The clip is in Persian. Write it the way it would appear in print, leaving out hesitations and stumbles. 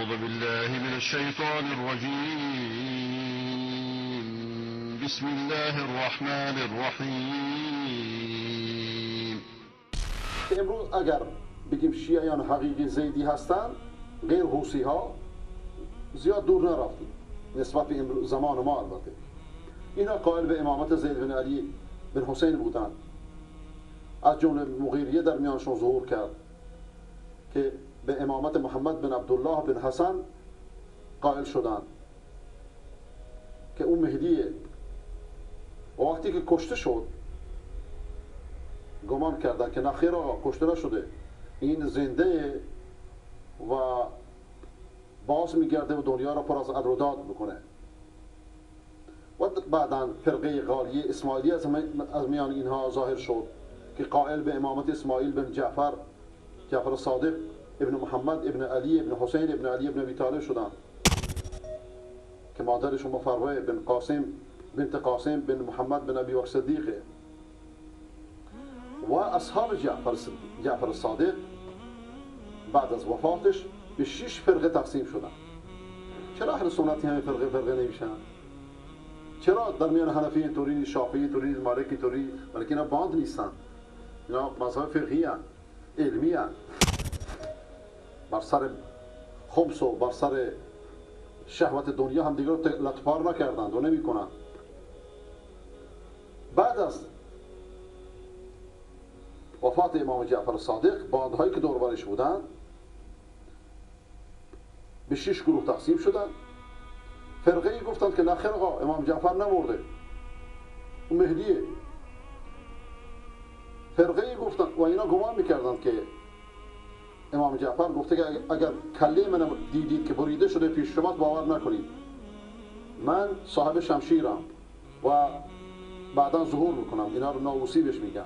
أعوذ بالله من الشیطان الرجیم. بسم الله الرحمن الرحیم. امروز اگر بگیم شیعیان حقیقی زیدی هستند، غیر حوثی ها زیاد دور نرفتیم نسبت به زمان ما. البته اینا قائل به امامت زید بن علی بن حسین بودند. از جمله مغیریه در میانشون ظهور کرد که به امامت محمد بن عبدالله بن حسن قائل شدند که اون مهدیه. و وقتی که کشته شد گمان کردن که نخیر آقا، کشته نشده، این زنده و باز میگرده و دنیا را پر از عدل و داد میکنه. و بعدا فرقه غالیه اسماعیلی از میان اینها ظاهر شد که قائل به امامت اسماعیل بن جعفر، جعفر صادق ابن محمد ابن علی ابن حسین ابن علی ابن ابی طالب شدند که مادرشون مفروه بن قاسم بنت قاسم بن محمد بن ابی بکر صدیقه. و اصحاب جعفر صادق بعد از وفاتش به 6 فرقه تقسیم شدن. چرا اهل سنتی همه فرقه نمیشن؟ چرا در میان حنفی اینطوری نیست، شافعی اینطوری نیست، مالکی اینطوری؟ بلکه اینا باند نیستن، اینا مذهب فقهی هستن، علمی هستن. بر سر خمس و بر سر شهوت دنیا هم دیگر رو لطفار نکردند و نمیکنند. بعد از وفات امام جعفر صادق باندهایی که دور برش بودند به 6 گروه تقسیم شدند. فرقه ای گفتند که نخیر آقا، امام جعفر نمرده، اون مهدیه. فرقه ای گفتند و اینا گمان میکردند که امام جعفر گفته که اگر کله من دیدید که بریده شده پیش شما باور نکنید، من صاحب شمشیرم و بعدا ظهور میکنم. اینا رو ناوسی بهش میگن.